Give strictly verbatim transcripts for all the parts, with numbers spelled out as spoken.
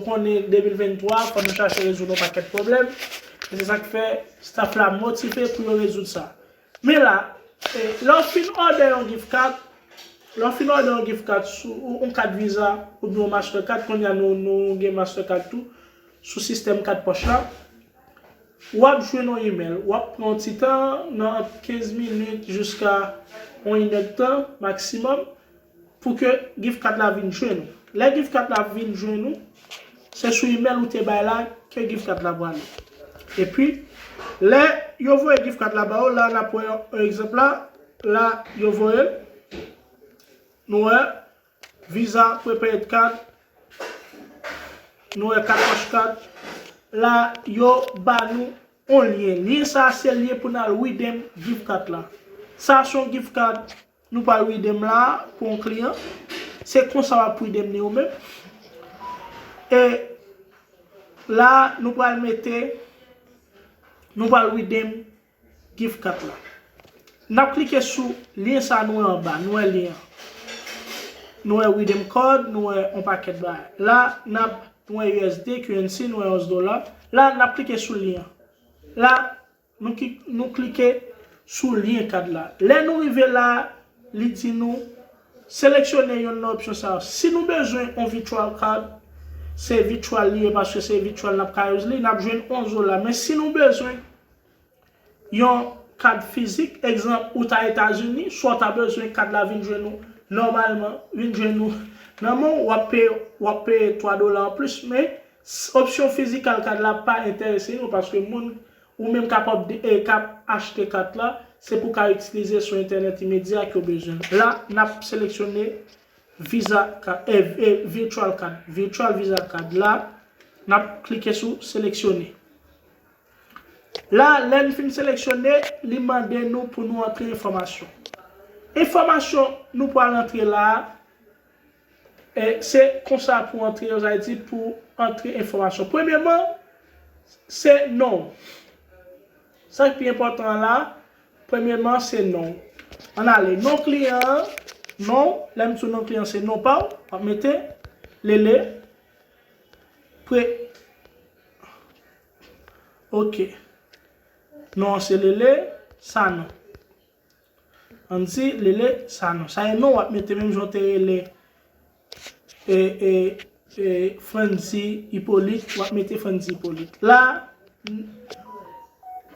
konnen de mil venntwa, fò nou chache rezoud yon pakèt pwoblèm. E se sa k fè staff la motive pou yo rezoud sa. Men la, e, lè w fin òdè yon gift card, lè w fin òdè yon gift card sou yon kat Visa oubyen yon Mastercard, kounye a nou, nou gen Mastercard tou, sou sistèm kat pòch la, w ap jwenn yon email. W ap pran yon ti tan, nan ant kenz minit jiska yon inèdtan maksimòm, pou ke gift card la vin jwenn ou. Lè gift card la vin jwenn ou, se sou email ou te bay la ke gift card la prale. Epi, lè yo voye gift card la ba ou, la n ap wè yon egzanp la, la yo voye l, nou wè, Visa, prepaid card, nou wè kat pòch card. La, yo ba nou yon lyen. Lyen sa a, se lyen pou n al redeem gift card la. Sa a se yon gift card nou pral redeem la pou yon kliyan. Se konsa w ap redeem li ou menm. E la, nou pral mete, nou pral redeem gift card la. N ap klike sou lyen sa a nou wè anba, nou wè lyen an. Nou wè redeem card, nou wè yon pakèt bagay. La, n ap, nou wè U S D, Q N C, nou wè onz dola. La, n ap klike sou lyen an. La, nou ki, nou klike sou lyen kad la. Lè nou rive la, li di nou seleksyone yonn nan opsyon sa yo. Si nou bezwen yon virtual card, se virtual li ye, paske se virtual n ap ka use li, n ap jwenn onz dola. Men si nou bezwen yon kad fizik, egzanp, ou ta Etazini, swa w ta bezwen kad la vin jwenn ou nòmalman, vin jwenn ou nan men w, w ap peye, w ap peye twa dola anplis, men s-, opsyon fizikal kad la pa enterese nou, paske moun, ou menm k ap òde-, e, k ap achte kat la, se pou w ka itilize sou entènèt imedya ke w bezwen. La, n ap seleksyone Visa ka-, e, e, virtual card, virtual Visa card la, n ap klike sou seleksyone. La, lè n fin seleksyone, li mande nou pou nou antre enfòmasyon. Enfòmasyon nou pral antre la a, e, se konsa pou antre, yo sa di pou antre enfòmasyon. Premyèman, se non. Sa ki pi enpòtan an la, premyèman, se non. Ann ale. Non kliyan an, non, lè m sou non kliyan, se non pa w, w ap mete, Lele, pre-, Ok. Non an se Lele Sanon. Ann di Lele Sanon. Sa e non w ap mete menm jan w te rele, e, e, e, Frandy Hyppolite, w ap mete Frandy Hyppolite. La, n-,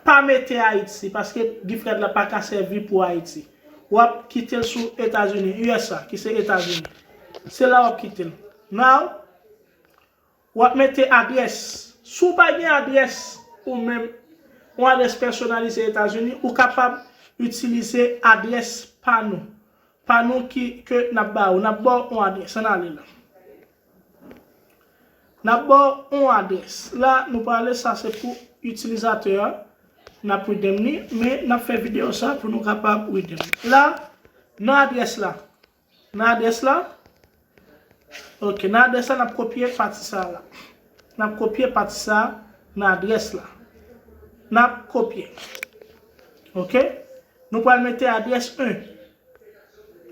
pa mete Ayiti, paske gift card la pa ka sèvi pou Ayiti. W ap kite l sou Etazini, U S A, ki se Etazini. Se la w ap kite l. Now, w ap mete adrès. Si w pa gen adrès ou menm, yon adrès pèsonalize Etazini, ou kapab itilize adrès pa nou. Pa nou ki, ke n ap ba ou. N ap ba w yon adrès. Ann ale la. N ap ba w yon adrès. La, nou prale, sa se pou itilizatè a. N ap redeem li, men n ap fè videyo sa pou nou kapab redeem. La, nan adrès la, Nan adrès la. Ok, nan adrès la, n ap kopye pati sa a la. N ap kopye pati sa a nan adrès la. N ap kopye. Ok? Nou pral mete adrès en.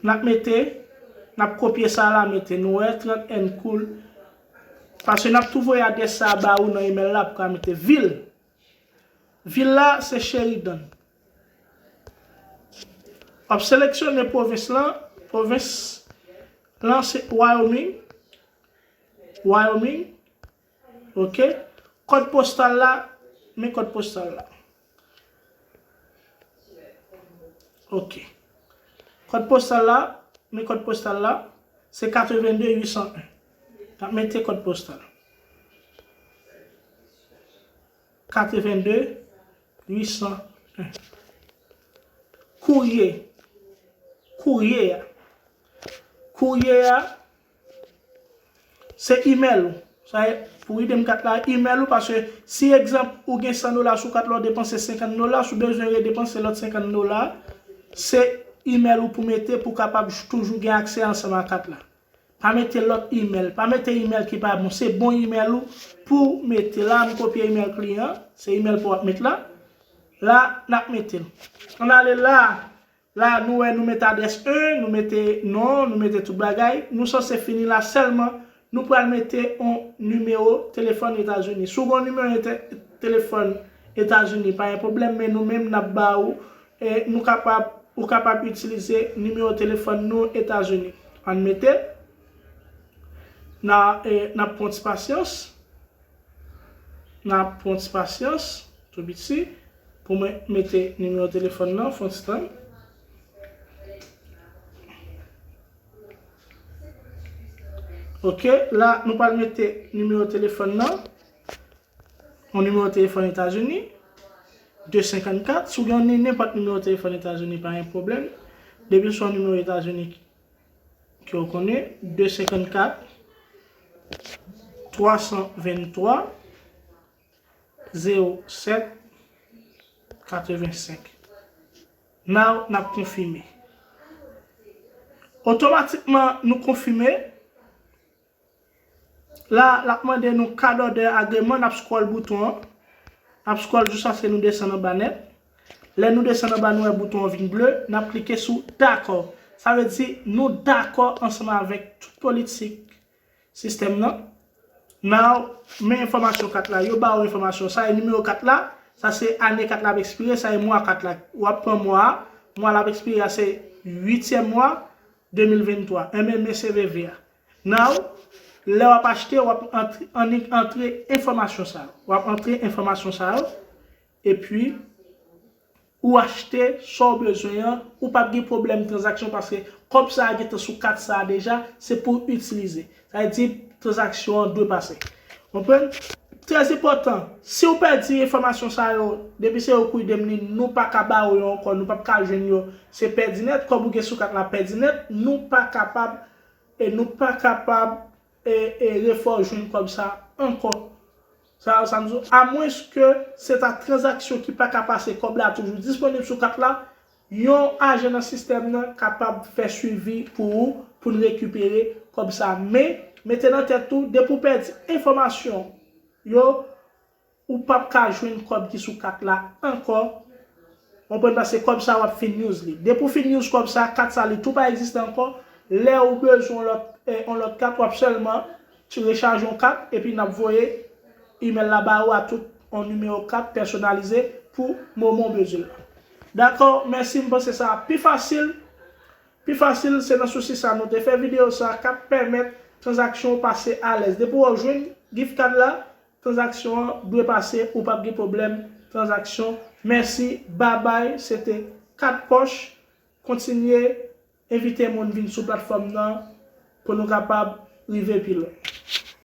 N ap mete, n ap kopye sa a la, mete nou wè trant N Cool. Paske n ap tou voye adrès sa a ba ou nan email la pou ka mete vil. Vil la se Sheridan. W ap seleksyone pwovens lan. Pwovens lan se Wyoming. Wyoming. Ok. Kòd postal la. Men kòd postal la. Ok. Kòd postal la. Men kòd postal la. Se katreven de uit san en. N ap mete kòd postal. Katreven de uit san en. Kourye. Kourye a. Kourye a, se email ou. Sa e, pou redeem kat la, email ou, paske si egzanp, ou gen san dola sou kat la, ou depanse senkant dola, si w bezwen redepanse lòt senkant dola, se email ou pou mete pou kapab toujou gen aksè ansanm a kat la. Pa mete lòt email. Pa mete email ki pa bon. Se bon email ou pou mete la. M kopye email kliyan. Se email pou w ap met la. La, n ap mete l. Ann ale la. La, nou wè nou mete adrès en, nou mete non, nou mete tout bagay. Nou sanse fini la sèlman. nou pral mete yon nimewo telefòn Etazini. Si w gen yon nimewo ete- telefòn Etazini, pa gen pwoblèm, men nou menm n ap ba ou, e, nou kapab, ou kapab itilize nimewo telefòn nou Etazini. Ann mete, n a, e, n ap pran ti pasyans. N ap pran ti pasyans, tou piti, pou mwen mete nimewo telefòn nan, fon ti tann. Ok, la, nou pral mete nimewo telefòn nan. Yon nimewo telefòn Etazini, de senkannkat. Si w gen ni- nenpòt nimewo telefòn Etazini, pa gen pwoblèm. Depi se yon nimewo Etazini ke w konnen, de senkannkat, twa san venntwa, zewo sèt, katrevensenk. Now, n ap konfime. Otomatikman, nou konfime. La, l ap mande nou card order agreement, n ap scroll bouton an. N ap scroll jiskaske nou desann anba nèt. Lè nou desann anba, nou wè bouton an vin ble, n ap klike sou dakò. Sa vle di nou dakò ansanm avèk tout politik sistèm nan. Now, men enfòmasyon kat la. Yo ba ou enfòmasyon. Sa e nimewo kat la. Sa se ane kat la ap ekspire. Sa e mwa kat la. W ap pran mwa a. Mwa l ap ekspire a se uityèm mwa de mil venntwa. Enben, men C V V a. Now, lè w ap achte, w ap antre, annik antre enfòmasyon sa yo. W ap antre enfòmasyon sa yo. Epi, ou achte sa w bezwen an, ou p ap gen pwoblèm tranzaksyon paske kòb sa a gentan sou kat sa a deja, se pou w itilize. Sa vle di, tranzaksyon an dwe pase. Konprann? Trè enpòtan, si w pèdi enfòmasyon sa yo, depi se yo k ride m li, nou pa ka ba ou yo ankò, nou p ap ka jwenn yo, se pèdi nèt, kòb ou gen sou kat la pèdi nèt, nou pa kapab, e nou pa kapab e, e refè w jwenn kòb sa ankò. Sa, sa m di w, amwenske se ta tranzaksyon ki pa ka pase, kòb la toujou disponib sou kat la, yon ajan nan sistèm nan kapab fè swivi pou ou, pou n rekipere kòb sa. Men, mete nan tèt ou, depi w pèdi enfòmasyon yo, ou p ap ka jwenn kòb ki sou kat la ankò. Konprann, paske kòb sa w ap fin use li. Depi w fin use kòb sa, kat sa li tou pa egziste ankò. Lè ou bezwen yon lòt, eh, yon lòt kat, w ap sèlman rechaje yon kat, epi n ap voye email la ba ou a tout yon nimewo kat pèsonalize pou moman w bezwen l. Dakò, mèsi, m panse sa pi fasil. Pi fasil, se nan sousi sa nou te fè videyo sa k ap pèmèt tranzaksyon w pase alèz. Depi w jwenn gift card la, tranzaksyon an dwe pase, ou p ap gen pwoblèm tranzaksyon. Mèsi, babay, se te Kat Pòch. Kontinye envite moun vin sou platfòm nan pou nou kapab rive pi lwen.